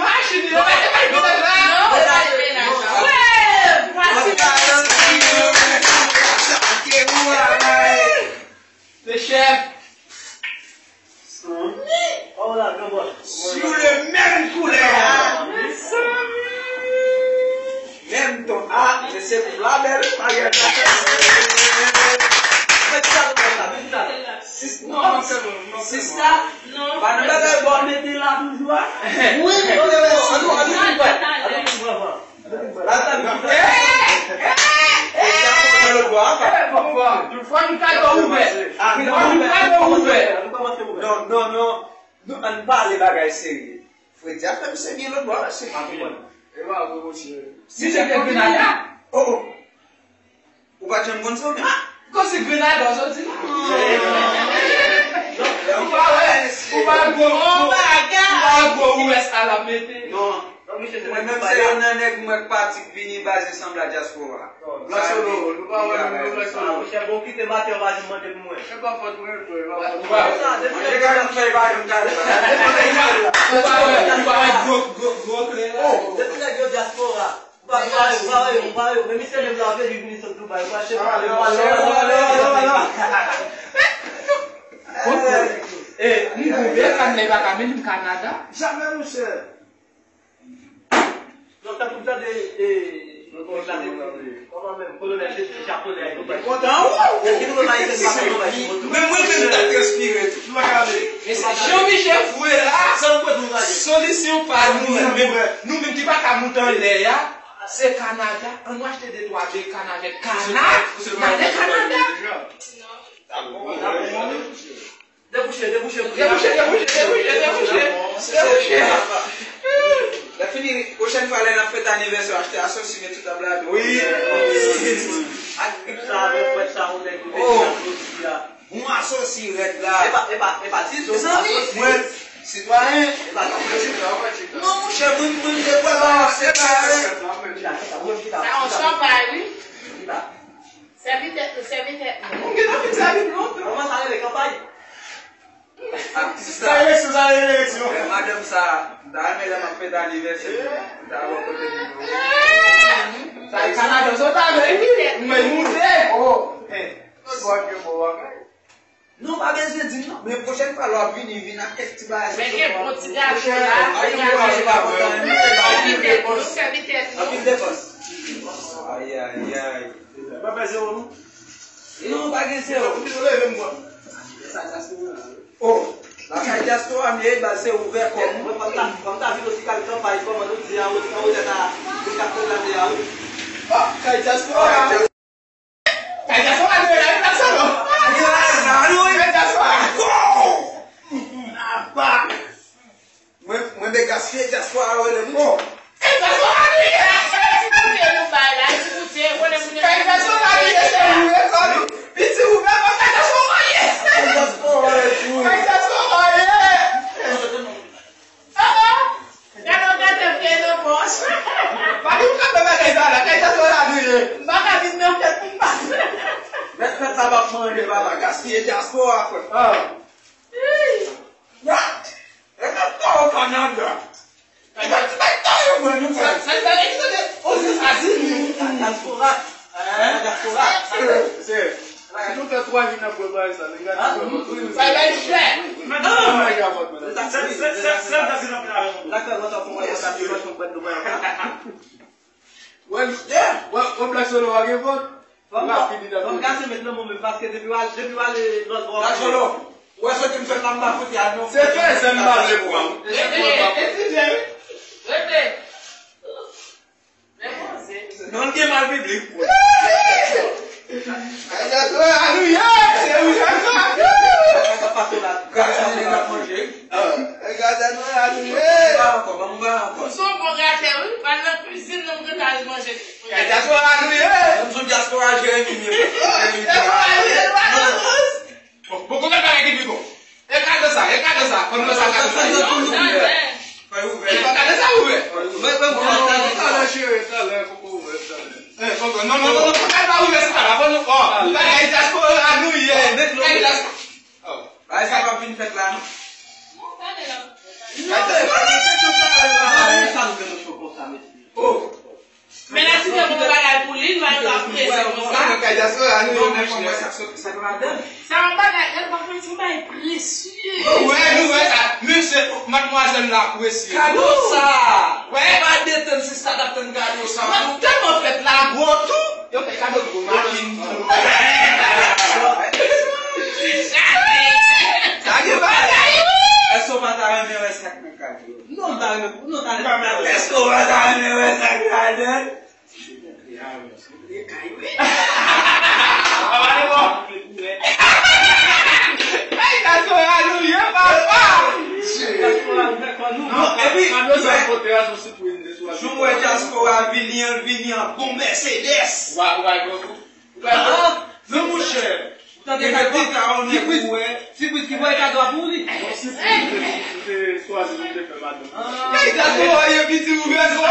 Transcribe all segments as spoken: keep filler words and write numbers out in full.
machin yo. Mete machin nan. Mete machin nan. Wè, pratik. Se chèf. Sou le menm koulè a. Menm ton. Ah, mesye, koup la bèl, maryaj la fèt. Mete sa, mete sa, mete sa. Sis, non, sista, pa nan bagay bò mete la toujou a. Wi, wi, wi, wi. Annou, annou, annou, annou. Fò nou kado ouvè. Fò nou kado ouvè. Non, non, non. Nou ann pale bagay serye. Fredi a fè misye gen lòt bò, mesye. Pa konprann. E pa vre, mesye. Si se te Grenada. Oh, oh. Ou pa t janm konn sa, men. Ah, konsi Grenada, w soti la. Ou pa wè, ou pa gwo, ou pa gwo, ou wè sa l ap mete. Non. Mwen menm se youn nan nèg mwen k pati k vini baze sanble a dyaspora. Black Solo, nou pa wè nou, Black Solo. Monchè, bon, kite maten, w pa janm mande pou mwen. Se pa fòt mwen, frè, e pa fòt mwen. Sa, depi nèg yo fè, e pa janm gade. Ou pa wè, ou pa wè gwo, gwo, gwo kle la. Depi nèg yo dyaspora. Ou pa, ou pa wè yo, ou pa wè yo, ou pa wè yo. Men misye menm la, w te di vini sot Dubai, ou pa chèche. Bon, e, m gouve, sa m pa ka vin Kanada. Jamè, monchè. Non, tankou m tande, e, kòman menm, kolonèl, se japonè a, yo kontan, wi. Èske nou konn ayisyen, nou pa konn bay sou moto? Men mwen menm, ta Jan Michel fou la, solisyon pa nou menm, nou menm ki pa ka moute anlè a, se Kanada. Ann nou achte de twa bèk kanavèt kana, n ale Kanada. Debouche, debouche, debouche, debouche, debouche, debouche, debouche. Lè fini, pwochèn fwa lè n ap fèt anivèsè, achte asosi, met sou tab la. Wi. Ak trip sa, avèk frèt sa, ou nèg ki mete asosi a. Bon asosi rèd la. Epa, epa, epa, ti zo. Mezanmi, mwen, sitwayen. Epa, non, mwen, mwen, mwen, se pa, se pa. Sa yon chanpay, wi. Sèvi tèt nou, sèvi tèt nou. Mwen gentan fin sèvi m lontan. Kòman sa rele, kanpay? Sa eleksyon, sa rele eleksyon. Madanm sa, m ta renmen lè m ap fèt anivèsè, m ta wè kote m yo. Sa e kanadyen sot avè wi. Mwen moute. Oh, eh. Lòt bò ke bò a. Non, pa bezwen di m non. Men pwochèn fwa lè w ap vini, vin ak kèk ti bagay. Men gen bon ti gato la, ti gato la. Anpil depans. Anpil depans. Ay, ay, ay. Pa fè zewo non. Non, pa gen zewo. Ou leve m bò. Oh, lakay dyaspora m ye, baz se ouvè kò m. Mwen, fò m ta, fò m ta vin osi kay kanpay, kòman nou di an, an wotè ta, nou ka fè lane a, wi. Oh, kay dyaspora. Kay dyaspora nou ye la, wi, black salon. Kay dyaspora. Apa. Mwen, mwen te gaspiye dyaspora a, rele m. Oh. Kay dyaspora nou ye. Ti koute nou bay la, ti koute, konnen moun yo. Kay dyaspora nou ye, se ouvè kò nou. Piti ouvè kò, kay dyaspora ye. Kay dyaspora ye. Kay dyaspora ye. Oh, oh. Gade w gate vye nan pòch. Pa di m ka fè bagay sa la, kay dyaspora nou ye. M pa ka vin nan fèt pou m pa. Mèt fèt la p ap manje, papa, gaspiye dyaspora, frè. Ah. What? E ka ta o Kanada. E ka ti bay ta yo mwen nou fè. Sa sa ekziste Ozetazini. Dyaspora. Dyaspora. Se. Si nou fè twa jou n ap bwè bagay sa, nèg la di bwè vòt. Sa bay chè. Mwen di sa. Sa fè vòt avè mwen. Sa fè vòt avè mwen. Wè, wè, wè, Black Solo pa gen vòt. Fò m, fò m kase met nan men w menm, paske depi w al, depi w ale lòt bò. Black Solo, ou wè sa ki m fè la m pa fout ya non. Se fè zèm m pa vle pran. Rete, rete, rete. Non, l gen mal piblik. Gade sa, nou ye, se ou, gade sa. Gade sa, nou ye. Ou se yon bon ratè, wi. Pral nan kwizin nan, m gentan al manje. Dyaspora nou ye. M sou dyaspora Jeremi, men. Dyaspora nou ye, nou pa nan pòz. Bon, bon, bon, gade bagay ki pi bon. E gade sa, e gade sa. Kòm nan sa, gade sa. Fè ouvè. E pa gade sa ouvè. Mwen, mwen, mwen, talè, cheri, talè, poko ouvè, talè. Eh, poko, non, non, non, non, talè pa ouvè, se talè. Bon, non, oh, bagay dyaspora nou ye. Bagay dyaspora. Oh. Bagay sa p ap vin fèt la, non? Gade, gade, gade, gade, gade. Sa nou fè nou cho konsa, mesye? Oh. Men la, si te bon bagay pou li, li va t ap prese konsa. Sa yon bagay, gade, pa fè ti bagay presye. Nou wè, nou wè sa. Mesye, madmwazèl la presye. Kado sa. Wè. Pa detann, sista, t ap tann kado sa. Mwen tèlman fèt la gwo tou. Yo fè kado gwo machin tou. Sa gen bagay. Èske w pa ta renmen wè sa k nan kado? Non, m ta renmen pou, non, ta renmen. Èske w pa ta renmen wè sa k ladan? Ay, gason, ann nou ye, papa! Non, epi, jou wè dyaspora vini an, vini an bon Mercedes. Non, monchè. Tande kado, sipriz, sipriz ki voye kado a pou li. Bon, sipriz, se swazi pou te fè madanm. Kay gason, anyen piti ouvè zò.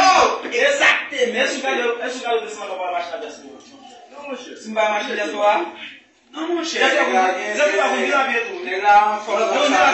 Egzakteman. Èske w gade, èske w gade desann pa mache nan dyaspora? Non, monchè. Si m pa mache dyaspora? Non, monchè. Nèg la gen, nèg la gen, nèg la anfòm konsa.